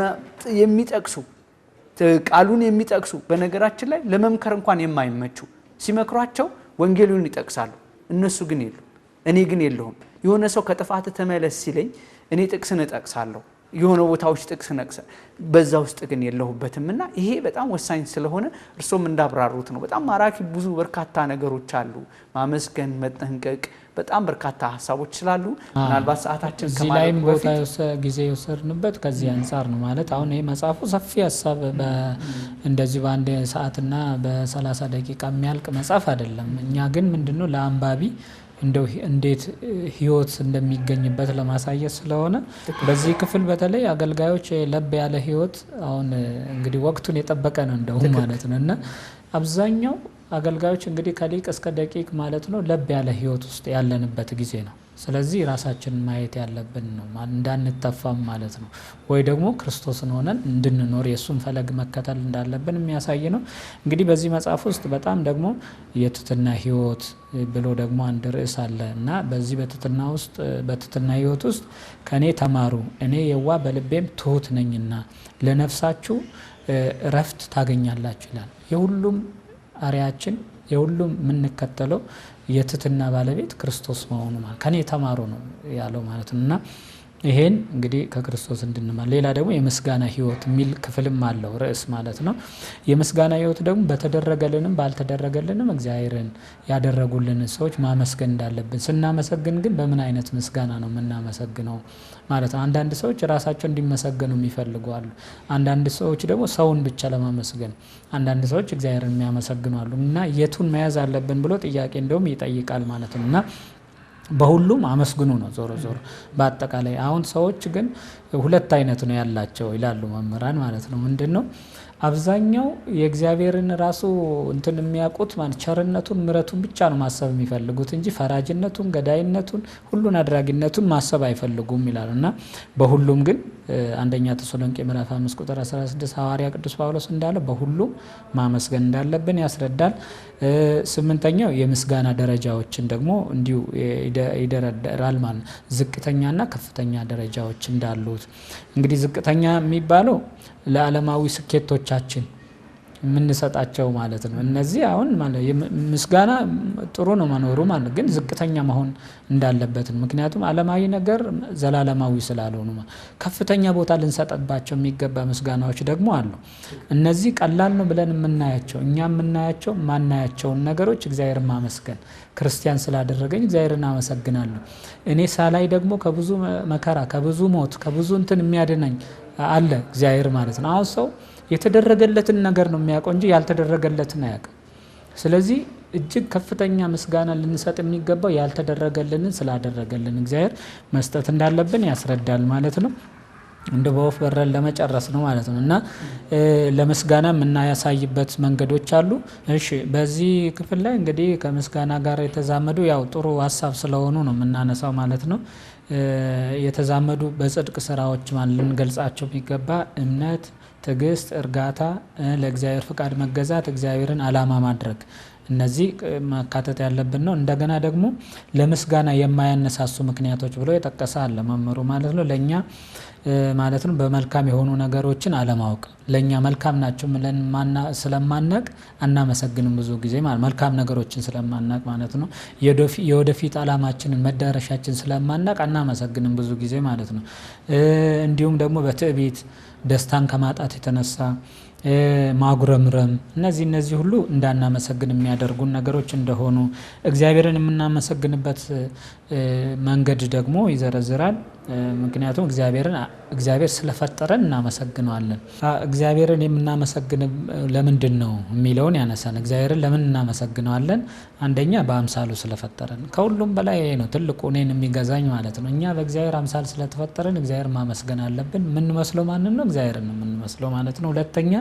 የሚጠቅሱ ቃሉን የሚጠቅሱ በነገራችን ላይ ለመምከር እንኳን የማይመቹ ሲመክሯቸው ወንጌሉን ይጠቅሳሉ። እነሱ ግን የሉም፣ እኔ ግን የለሁም። የሆነ ሰው ከጥፋት ተመለስ ሲለኝ እኔ ጥቅስን እጠቅሳለሁ፣ የሆነ ቦታዎች ጥቅስ ነቅሰ በዛ ውስጥ ግን የለሁበትም። እና ይሄ በጣም ወሳኝ ስለሆነ እርሶም እንዳብራሩት ነው። በጣም ማራኪ ብዙ በርካታ ነገሮች አሉ። ማመስገን፣ መጠንቀቅ በጣም በርካታ ሀሳቦች ስላሉ ምናልባት ሰዓታችን እዚህ ላይም ቦታ ጊዜ የወሰድንበት ከዚህ አንጻር ነው። ማለት አሁን ይሄ መጽሐፉ ሰፊ ሀሳብ እንደዚህ በአንድ ሰዓትና በ30 ደቂቃ የሚያልቅ መጽሐፍ አይደለም። እኛ ግን ምንድነው ለአንባቢ እንደው እንዴት ሕይወት እንደሚገኝበት ለማሳየት ስለሆነ በዚህ ክፍል በተለይ አገልጋዮች ለብ ያለ ሕይወት አሁን እንግዲህ ወቅቱን የጠበቀ ነው እንደውም ማለት ነው። እና አብዛኛው አገልጋዮች እንግዲህ ከሊቅ እስከ ደቂቅ ማለት ነው ለብ ያለ ሕይወት ውስጥ ያለንበት ጊዜ ነው። ስለዚህ ራሳችንን ማየት ያለብን ነው እንዳንተፋም ማለት ነው። ወይ ደግሞ ክርስቶስን ሆነን እንድንኖር የሱን ፈለግ መከተል እንዳለብን የሚያሳይ ነው። እንግዲህ በዚህ መጽሐፍ ውስጥ በጣም ደግሞ የትህትና ሕይወት ብሎ ደግሞ አንድ ርዕስ አለ እና በዚህ በትህትና ውስጥ በትህትና ሕይወት ውስጥ ከኔ ተማሩ እኔ የዋህ በልቤም ትሁት ነኝና ለነፍሳችሁ እረፍት ታገኛላችሁ ይላል። የሁሉም አርአያችን የሁሉም የምንከተለው የትህትና ባለቤት ክርስቶስ መሆኑ ማለት ከኔ ተማሩ ነው ያለው ማለት ነው። እና ይሄን እንግዲህ ከክርስቶስ እንድንማር ሌላ ደግሞ የምስጋና ሕይወት የሚል ክፍልም አለው ርዕስ ማለት ነው። የምስጋና ሕይወት ደግሞ በተደረገልንም ባልተደረገልንም እግዚአብሔርን ያደረጉልን ሰዎች ማመስገን እንዳለብን፣ ስናመሰግን ግን በምን አይነት ምስጋና ነው የምናመሰግነው ማለት ነው። አንዳንድ ሰዎች ራሳቸው እንዲመሰገኑ የሚፈልጉ አሉ። አንዳንድ ሰዎች ደግሞ ሰውን ብቻ ለማመስገን፣ አንዳንድ ሰዎች እግዚአብሔርን የሚያመሰግኑ አሉ። እና የቱን መያዝ አለብን ብሎ ጥያቄ እንደውም ይጠይቃል ማለት ነው። እና በሁሉም አመስግኑ ነው ዞሮ ዞሮ በአጠቃላይ። አሁን ሰዎች ግን ሁለት አይነት ነው ያላቸው ይላሉ መምህራን ማለት ነው። ምንድን ነው? አብዛኛው የእግዚአብሔርን ራሱ እንትን የሚያውቁት ማለት ቸርነቱን ምሕረቱን ብቻ ነው ማሰብ የሚፈልጉት እንጂ ፈራጅነቱን፣ ገዳይነቱን፣ ሁሉን አድራጊነቱን ማሰብ አይፈልጉም ይላሉ። እና በሁሉም ግን አንደኛ ተሰሎንቄ ምዕራፍ 5 ቁጥር 16 ሐዋርያ ቅዱስ ጳውሎስ እንዳለ በሁሉም ማመስገን እንዳለብን ያስረዳል። ስምንተኛው የምስጋና ደረጃዎችን ደግሞ እንዲሁ ይደረደራል ማለት ነው። ዝቅተኛና ከፍተኛ ደረጃዎች እንዳሉት፣ እንግዲህ ዝቅተኛ የሚባለው ለዓለማዊ ስኬቶቻችን የምንሰጣቸው ማለት ነው። እነዚህ አሁን ማለት ምስጋና ጥሩ ነው መኖሩ ማለት፣ ግን ዝቅተኛ መሆን እንዳለበት ነው። ምክንያቱም ዓለማዊ ነገር ዘላለማዊ ስላልሆኑ። ከፍተኛ ቦታ ልንሰጥባቸው የሚገባ ምስጋናዎች ደግሞ አሉ። እነዚህ ቀላል ነው ብለን የምናያቸው፣ እኛ የምናያቸው ማናያቸውን ነገሮች እግዚአብሔርን ማመስገን፣ ክርስቲያን ስላደረገኝ እግዚአብሔርን አመሰግናለሁ። እኔ ሳላይ ደግሞ ከብዙ መከራ፣ ከብዙ ሞት፣ ከብዙ እንትን የሚያድነኝ አለ እግዚአብሔር ማለት ነው። አሁን ሰው የተደረገለትን ነገር ነው የሚያውቀው እንጂ ያልተደረገለትን አያውቅም። ስለዚህ እጅግ ከፍተኛ ምስጋና ልንሰጥ የሚገባው ያልተደረገልንን ስላደረገልን እግዚአብሔር መስጠት እንዳለብን ያስረዳል ማለት ነው። እንደ በወፍ በረን ለመጨረስ ነው ማለት ነው። እና ለምስጋና የምናያሳይበት መንገዶች አሉ። እሺ፣ በዚህ ክፍል ላይ እንግዲህ ከምስጋና ጋር የተዛመዱ፣ ያው ጥሩ ሀሳብ ስለሆኑ ነው የምናነሳው ማለት ነው። የተዛመዱ በጽድቅ ስራዎች ማለት ልንገልጻቸው የሚገባ እምነት፣ ትዕግስት፣ እርጋታ፣ ለእግዚአብሔር ፍቃድ መገዛት፣ እግዚአብሔርን ዓላማ ማድረግ፣ እነዚህ መካተት ያለብን ነው። እንደገና ደግሞ ለምስጋና የማያነሳሱ ምክንያቶች ብሎ የጠቀሰ አለ መምህሩ ማለት ነው። ለእኛ ማለት ነው በመልካም የሆኑ ነገሮችን አለማወቅ፣ ለእኛ መልካም ናቸው ብለን ስለማናቅ አናመሰግንም ብዙ ጊዜ ማለት፣ መልካም ነገሮችን ስለማናቅ ማለት ነው። የወደፊት ዓላማችንን መዳረሻችን ስለማናቅ አናመሰግንም ብዙ ጊዜ ማለት ነው። እንዲሁም ደግሞ በትዕቢት፣ ደስታን ከማጣት የተነሳ ማጉረምረም፣ እነዚህ ሁሉ እንዳናመሰግን የሚያደርጉን ነገሮች እንደሆኑ እግዚአብሔርን የምናመሰግንበት መንገድ ደግሞ ይዘረዝራል። ምክንያቱም እግዚአብሔርን እግዚአብሔር ስለፈጠረን እናመሰግነዋለን። እግዚአብሔርን የምናመሰግን ለምንድን ነው የሚለውን ያነሳል። እግዚአብሔርን ለምን እናመሰግነዋለን? አንደኛ በአምሳሉ ስለፈጠረን፣ ከሁሉም በላይ ይሄ ነው ትልቁ እኔን የሚገዛኝ ማለት ነው። እኛ በእግዚአብሔር አምሳል ስለተፈጠረን እግዚአብሔር ማመስገን አለብን። የምንመስለው ማንን ነው? እግዚአብሔርን ነው የምንመስለው ማለት ነው። ሁለተኛ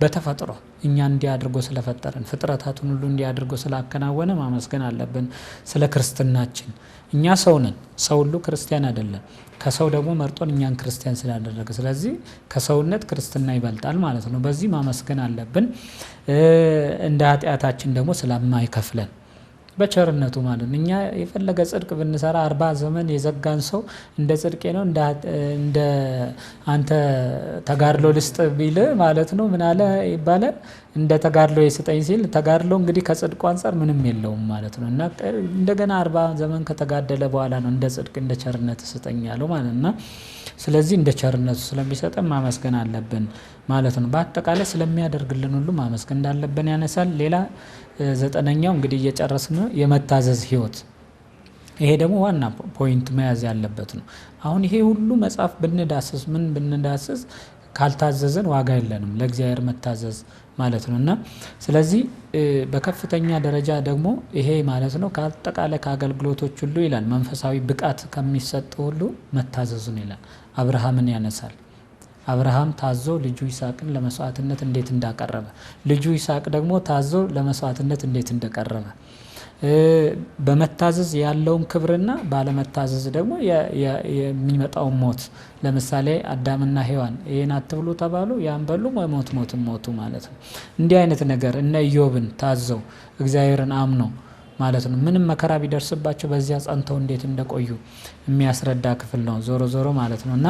በተፈጥሮ እኛ እንዲህ አድርጎ ስለፈጠረን፣ ፍጥረታቱን ሁሉ እንዲህ አድርጎ ስላከናወነ ማመስገን አለብን። ስለ ክርስትናችን፣ እኛ ሰው ነን። ሰው ሁሉ ክርስቲያን አይደለም። ከሰው ደግሞ መርጦን እኛን ክርስቲያን ስላደረገ፣ ስለዚህ ከሰውነት ክርስትና ይበልጣል ማለት ነው። በዚህ ማመስገን አለብን። እንደ ኃጢአታችን ደግሞ ስለማይከፍለን በቸርነቱ ማለት ነው። እኛ የፈለገ ጽድቅ ብንሰራ 40 ዘመን የዘጋን ሰው እንደ ጽድቄ ነው እንደ አንተ ተጋድሎ ልስጥ ቢል ማለት ነው ምን አለ ይባላል? እንደ ተጋድሎ የስጠኝ ሲል ተጋድሎ እንግዲህ ከጽድቁ አንጻር ምንም የለውም ማለት ነው። እና እንደገና 40 ዘመን ከተጋደለ በኋላ ነው እንደ ጽድቅ እንደ ቸርነት ስጠኝ ያለው ማለት ነው። ስለዚህ እንደ ቸርነቱ ስለሚሰጠን ማመስገን አለብን ማለት ነው። በአጠቃላይ ስለሚያደርግልን ሁሉ ማመስገን እንዳለብን ያነሳል። ሌላ ዘጠነኛው፣ እንግዲህ እየጨረስን ነው፣ የመታዘዝ ህይወት። ይሄ ደግሞ ዋና point መያዝ ያለበት ነው። አሁን ይሄ ሁሉ መጽሐፍ ብንዳስስ፣ ምን ብንዳስስ ካልታዘዝን ዋጋ የለንም። ለእግዚአብሔር መታዘዝ ማለት ነው። እና ስለዚህ በከፍተኛ ደረጃ ደግሞ ይሄ ማለት ነው ከአጠቃላይ ከአገልግሎቶች ሁሉ ይላል፣ መንፈሳዊ ብቃት ከሚሰጥ ሁሉ መታዘዙን ይላል። አብርሃምን ያነሳል። አብርሃም ታዞ ልጁ ይስሐቅን ለመስዋዕትነት እንዴት እንዳቀረበ፣ ልጁ ይስሐቅ ደግሞ ታዞ ለመስዋዕትነት እንዴት እንደቀረበ፣ በመታዘዝ ያለውን ክብርና ባለመታዘዝ ደግሞ የሚመጣውን ሞት፣ ለምሳሌ አዳምና ሔዋን ይህን አትብሉ ተባሉ፣ ያን በሉ፣ ሞት ሞትም ሞቱ ማለት ነው። እንዲህ አይነት ነገር እነ ኢዮብን ታዘው እግዚአብሔርን አምነው ማለት ነው ምንም መከራ ቢደርስባቸው በዚያ ጸንተው እንዴት እንደቆዩ የሚያስረዳ ክፍል ነው ዞሮ ዞሮ ማለት ነው። እና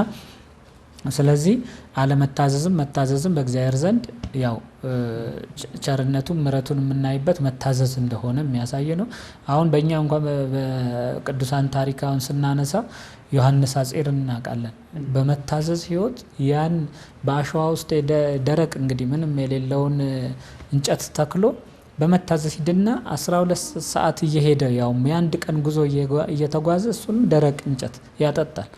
ስለዚህ አለመታዘዝም መታዘዝም በእግዚአብሔር ዘንድ ያው ቸርነቱን ምሕረቱን የምናይበት መታዘዝ እንደሆነ የሚያሳይ ነው። አሁን በእኛ እንኳን በቅዱሳን ታሪክ አሁን ስናነሳ ዮሐንስ አጼርን እናውቃለን። በመታዘዝ ሕይወት ያን በአሸዋ ውስጥ ደረቅ እንግዲህ ምንም የሌለውን እንጨት ተክሎ በመታዘዝ ሂድና 12 ሰዓት እየሄደ፣ ያውም የአንድ ቀን ጉዞ እየተጓዘ እሱንም ደረቅ እንጨት ያጠጣል።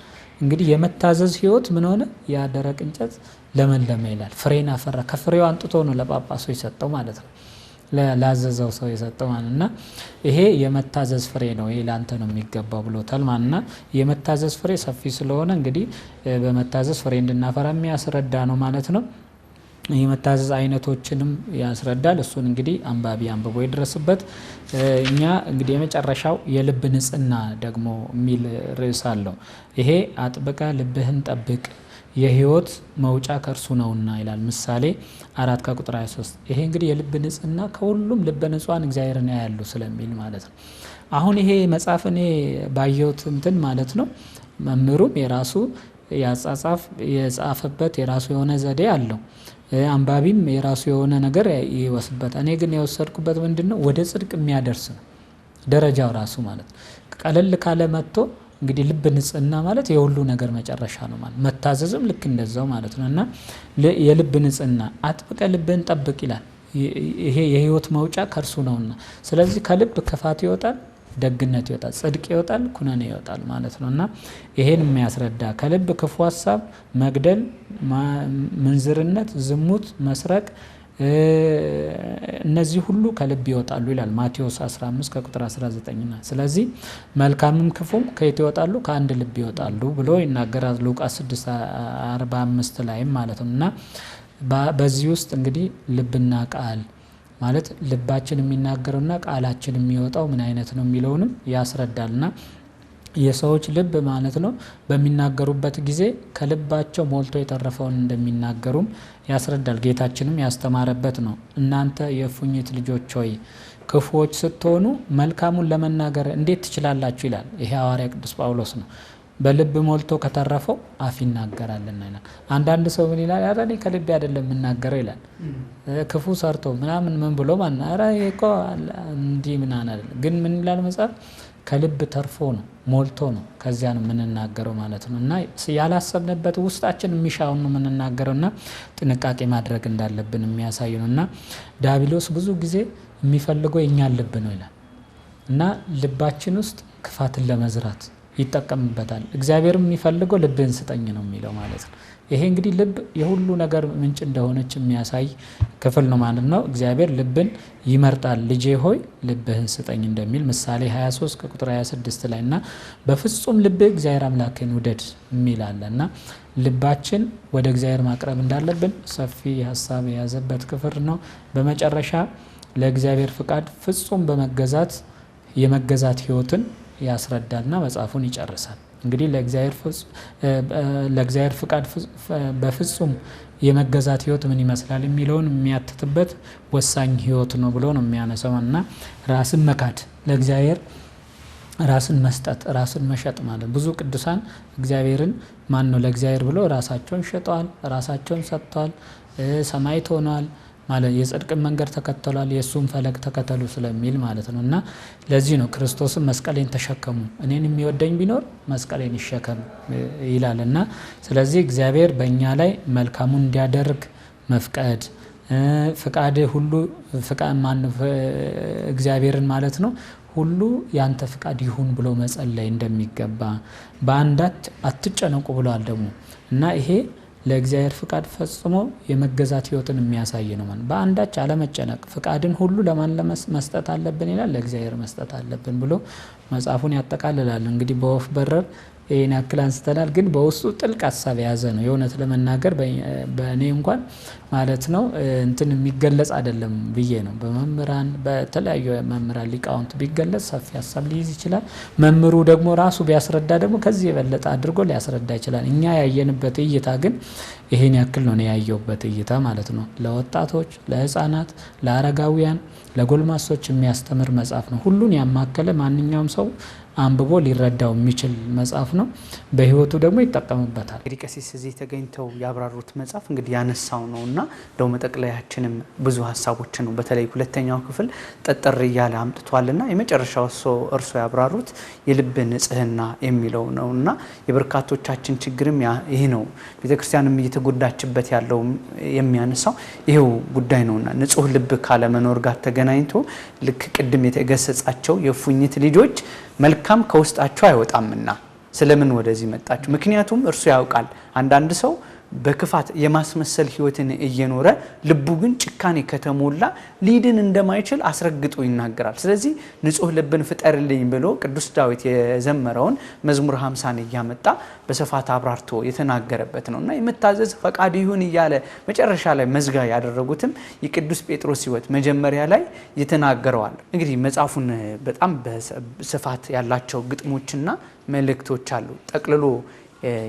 እንግዲህ የመታዘዝ ህይወት ምን ሆነ? ያ ደረቅ እንጨት ለመለመ ይላል፣ ፍሬን አፈራ። ከፍሬው አንጥቶ ነው ለጳጳሱ የሰጠው ማለት ነው። ላዘዘው ሰው የሰጠው ማለት እና ይሄ የመታዘዝ ፍሬ ነው፣ ይሄ ላንተ ነው የሚገባው ብሎታል ማለት እና የመታዘዝ ፍሬ ሰፊ ስለሆነ እንግዲህ በመታዘዝ ፍሬ እንድናፈራ የሚያስረዳ ነው ማለት ነው። የመታዘዝ አይነቶችንም ያስረዳል። እሱን እንግዲህ አንባቢ አንብቦ ይድረስበት። እኛ እንግዲህ የመጨረሻው የልብ ንጽህና ደግሞ የሚል ርዕስ አለው። ይሄ አጥብቀ ልብህን ጠብቅ የህይወት መውጫ ከእርሱ ነውና ይላል ምሳሌ 4 ከቁጥር 23። ይሄ እንግዲህ የልብ ንጽህና ከሁሉም ልበ ንጹሐን እግዚአብሔርን ያያሉ ስለሚል ማለት ነው። አሁን ይሄ መጽሐፍ እኔ ባየሁት እንትን ማለት ነው መምህሩም የራሱ ያጻጻፍ የጻፈበት የራሱ የሆነ ዘዴ አለው። አንባቢም የራሱ የሆነ ነገር ይወስድበት። እኔ ግን የወሰድኩበት ምንድነው ወደ ጽድቅ የሚያደርስ ነው ደረጃው ራሱ ማለት ነው። ቀለል ካለ መጥቶ እንግዲህ ልብ ንጽህና ማለት የሁሉ ነገር መጨረሻ ነው ማለት መታዘዝም ልክ እንደዛው ማለት ነው። እና የልብ ንጽህና አጥብቀ ልብህን ጠብቅ ይላል። ይሄ የህይወት መውጫ ከእርሱ ነውና፣ ስለዚህ ከልብ ክፋት ይወጣል፣ ደግነት ይወጣል፣ ጽድቅ ይወጣል፣ ኩነኔ ይወጣል ማለት ነው። እና ይሄን የሚያስረዳ ከልብ ክፉ ሀሳብ፣ መግደል፣ ምንዝርነት፣ ዝሙት፣ መስረቅ እነዚህ ሁሉ ከልብ ይወጣሉ ይላል ማቴዎስ 15 ከቁጥር 19። ስለዚህ መልካምም ክፉም ከየት ይወጣሉ? ከአንድ ልብ ይወጣሉ ብሎ ይናገራል ሉቃስ 6:45 ላይም ማለት ነው። እና በዚህ ውስጥ እንግዲህ ልብና ቃል ማለት ልባችን የሚናገረውና ቃላችን የሚወጣው ምን አይነት ነው የሚለውንም ያስረዳልና የሰዎች ልብ ማለት ነው በሚናገሩበት ጊዜ ከልባቸው ሞልቶ የተረፈውን እንደሚናገሩም ያስረዳል። ጌታችንም ያስተማረበት ነው። እናንተ የእፉኝት ልጆች ሆይ ክፉዎች ስትሆኑ መልካሙን ለመናገር እንዴት ትችላላችሁ? ይላል። ይሄ ሐዋርያ ቅዱስ ጳውሎስ ነው። በልብ ሞልቶ ከተረፈው አፍ ይናገራልና ይላል። አንዳንድ ሰው ምን ይላል? ኧረ እኔ ከልቤ አይደለም የምናገረው ይላል። ክፉ ሰርቶ ምናምን ምን ብሎ ማን ኧረ ይሄ እኮ እንዲህ ምናምን አይደለም። ግን ምን ይላል መጽሐፍ? ከልብ ተርፎ ነው ሞልቶ ነው ከዚያ ነው የምንናገረው ማለት ነው። እና ያላሰብንበት ውስጣችን የሚሻውን ነው የምንናገረው እና ጥንቃቄ ማድረግ እንዳለብን የሚያሳይ ነው። እና ዲያብሎስ ብዙ ጊዜ የሚፈልገው የኛን ልብ ነው ይላል። እና ልባችን ውስጥ ክፋትን ለመዝራት ይጠቀምበታል። እግዚአብሔርም የሚፈልገው ልብህን ስጠኝ ነው የሚለው ማለት ነው። ይሄ እንግዲህ ልብ የሁሉ ነገር ምንጭ እንደሆነች የሚያሳይ ክፍል ነው ማለት ነው። እግዚአብሔር ልብን ይመርጣል፣ ልጄ ሆይ ልብህን ስጠኝ እንደሚል ምሳሌ 23 ከቁጥር 26 ላይ እና በፍጹም ልብህ እግዚአብሔር አምላክህን ውደድ የሚል አለ። እና ልባችን ወደ እግዚአብሔር ማቅረብ እንዳለብን ሰፊ ሀሳብ የያዘበት ክፍል ነው። በመጨረሻ ለእግዚአብሔር ፍቃድ ፍጹም በመገዛት የመገዛት ህይወትን ያስረዳልና መጽሐፉን ይጨርሳል። እንግዲህ ለእግዚአብሔር ፍቃድ በፍጹም የመገዛት ህይወት ምን ይመስላል የሚለውን የሚያትትበት ወሳኝ ህይወት ነው ብሎ ነው የሚያነሳው። እና ራስን መካድ ለእግዚአብሔር ራስን መስጠት ራስን መሸጥ ማለት ብዙ ቅዱሳን እግዚአብሔርን ማን ነው ለእግዚአብሔር ብሎ ራሳቸውን ሸጠዋል፣ ራሳቸውን ሰጥተዋል፣ ሰማዕት ሆነዋል ማለት የጽድቅን መንገድ ተከተሏል፣ የእሱን ፈለግ ተከተሉ ስለሚል ማለት ነው። እና ለዚህ ነው ክርስቶስን መስቀሌን ተሸከሙ እኔን የሚወደኝ ቢኖር መስቀሌን ይሸከም ይላል። እና ስለዚህ እግዚአብሔር በእኛ ላይ መልካሙን እንዲያደርግ መፍቀድ ፍቃድ ሁሉ ፍቃድ ማን እግዚአብሔርን ማለት ነው ሁሉ ያንተ ፍቃድ ይሁን ብሎ መጸለይ እንደሚገባ በአንዳች አትጨነቁ ብሏል ደግሞ። እና ይሄ ለእግዚአብሔር ፍቃድ ፈጽሞ የመገዛት ህይወትን የሚያሳይ ነው ማለት በአንዳች አለመጨነቅ ፍቃድን ሁሉ ለማን መስጠት አለብን ይላል ለእግዚአብሔር መስጠት አለብን ብሎ መጽሐፉን ያጠቃልላል። እንግዲህ በወፍ በረር ይሄን ያክል አንስተናል፣ ግን በውስጡ ጥልቅ ሀሳብ የያዘ ነው። የእውነት ለመናገር በእኔ እንኳን ማለት ነው እንትን የሚገለጽ አይደለም ብዬ ነው። በመምህራን በተለያዩ መምህራን ሊቃውንት ቢገለጽ ሰፊ ሀሳብ ሊይዝ ይችላል። መምህሩ ደግሞ ራሱ ቢያስረዳ ደግሞ ከዚህ የበለጠ አድርጎ ሊያስረዳ ይችላል። እኛ ያየንበት እይታ ግን ይሄን ያክል ነው ያየውበት እይታ ማለት ነው። ለወጣቶች፣ ለህፃናት፣ ለአረጋውያን፣ ለጎልማሶች የሚያስተምር መጽሐፍ ነው። ሁሉን ያማከለ ማንኛውም ሰው አንብቦ ሊረዳው የሚችል መጽሐፍ ነው። በህይወቱ ደግሞ ይጠቀምበታል። እንግዲህ ቀሲስ እዚህ ተገኝተው ያብራሩት መጽሐፍ እንግዲህ ያነሳው ነውና እንደው መጠቅለያችንም ብዙ ሀሳቦችን ነው። በተለይ ሁለተኛው ክፍል ጠጠር እያለ አምጥቷልና የመጨረሻው እርሶ ያብራሩት የልብ ንጽህና የሚለው ነውና የበርካቶቻችን ችግርም ይህ ነው። ቤተክርስቲያንም እየተጎዳችበት ያለው የሚያነሳው ይሄው ጉዳይ ነውና ንጹህ ልብ ካለመኖር ጋር ተገናኝቶ ልክ ቅድም የተገሰጻቸው የእፉኝት ልጆች መልካም ከውስጣቸው አይወጣምና ስለምን ወደዚህ መጣችሁ? ምክንያቱም እርሱ ያውቃል። አንዳንድ ሰው በክፋት የማስመሰል ህይወትን እየኖረ ልቡ ግን ጭካኔ ከተሞላ ሊድን እንደማይችል አስረግጦ ይናገራል። ስለዚህ ንጹህ ልብን ፍጠርልኝ ብሎ ቅዱስ ዳዊት የዘመረውን መዝሙር 50ን እያመጣ በስፋት አብራርቶ የተናገረበት ነው እና የመታዘዝ ፈቃድ ይሁን እያለ መጨረሻ ላይ መዝጋ ያደረጉትም የቅዱስ ጴጥሮስ ህይወት መጀመሪያ ላይ የተናገረዋል። እንግዲህ መጽሐፉን በጣም በስፋት ያላቸው ግጥሞችና መልእክቶች አሉ። ጠቅልሎ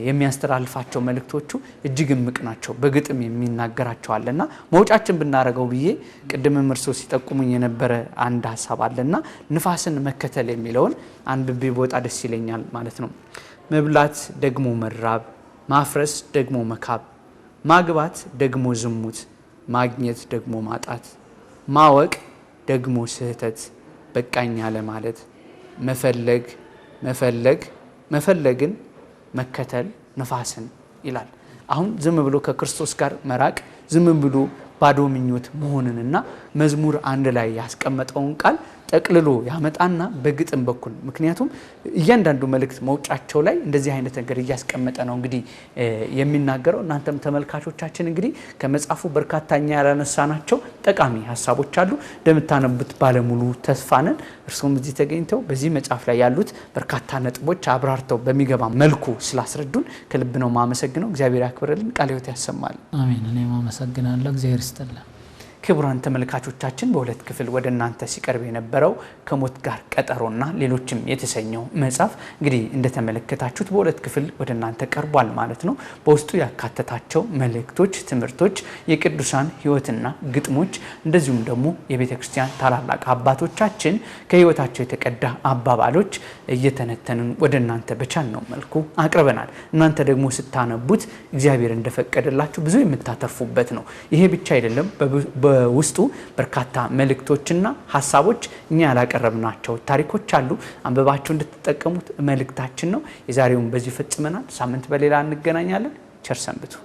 የሚያስተላልፋቸው መልእክቶቹ እጅግ እምቅ ናቸው። በግጥም የሚናገራቸው አለና መውጫችን ብናደርገው ብዬ ቅድምም እርሶ ሲጠቁሙኝ የነበረ አንድ ሀሳብ አለና ንፋስን መከተል የሚለውን አንብቤ ብወጣ ደስ ይለኛል ማለት ነው። መብላት ደግሞ መራብ፣ ማፍረስ ደግሞ መካብ፣ ማግባት ደግሞ ዝሙት፣ ማግኘት ደግሞ ማጣት፣ ማወቅ ደግሞ ስህተት፣ በቃኝ አለ ማለት፣ መፈለግ መፈለግ መፈለግን መከተል ንፋስን ይላል። አሁን ዝም ብሎ ከክርስቶስ ጋር መራቅ፣ ዝም ብሎ ባዶ ምኞት መሆንንና መዝሙር 1 ላይ ያስቀመጠውን ቃል ጠቅልሎ ያመጣና በግጥም በኩል ምክንያቱም እያንዳንዱ መልእክት መውጫቸው ላይ እንደዚህ አይነት ነገር እያስቀመጠ ነው እንግዲህ የሚናገረው። እናንተም ተመልካቾቻችን እንግዲህ ከመጽሐፉ በርካታ እኛ ያላነሳናቸው ጠቃሚ ሀሳቦች አሉ። እንደምታነቡት ባለሙሉ ተስፋ ነን። እርስዎም እዚህ ተገኝተው በዚህ መጽሐፍ ላይ ያሉት በርካታ ነጥቦች አብራርተው በሚገባ መልኩ ስላስረዱን ከልብ ነው ማመሰግነው። እግዚአብሔር ያክብርልን፣ ቃለ ሕይወት ያሰማል። አሜን። እኔም አመሰግናለሁ። እግዚአብሔር ይስጥልን። ክቡራን ተመልካቾቻችን በሁለት ክፍል ወደ እናንተ ሲቀርብ የነበረው ከሞት ጋር ቀጠሮና ሌሎችም የተሰኘው መጽሐፍ እንግዲህ እንደተመለከታችሁት በሁለት ክፍል ወደ እናንተ ቀርቧል ማለት ነው። በውስጡ ያካተታቸው መልእክቶች፣ ትምህርቶች፣ የቅዱሳን ሕይወትና ግጥሞች እንደዚሁም ደግሞ የቤተክርስቲያን ታላላቅ አባቶቻችን ከሕይወታቸው የተቀዳ አባባሎች እየተነተንን ወደ እናንተ በቻልነው መልኩ አቅርበናል። እናንተ ደግሞ ስታነቡት እግዚአብሔር እንደፈቀደላችሁ ብዙ የምታተርፉበት ነው። ይሄ ብቻ አይደለም። በውስጡ በርካታ መልእክቶችና ሀሳቦች እኛ ያላቀረብናቸው ታሪኮች አሉ። አንብባችሁ እንድትጠቀሙት መልእክታችን ነው። የዛሬውን በዚህ ፈጽመናል። ሳምንት በሌላ እንገናኛለን። ቸር ሰንብቱ።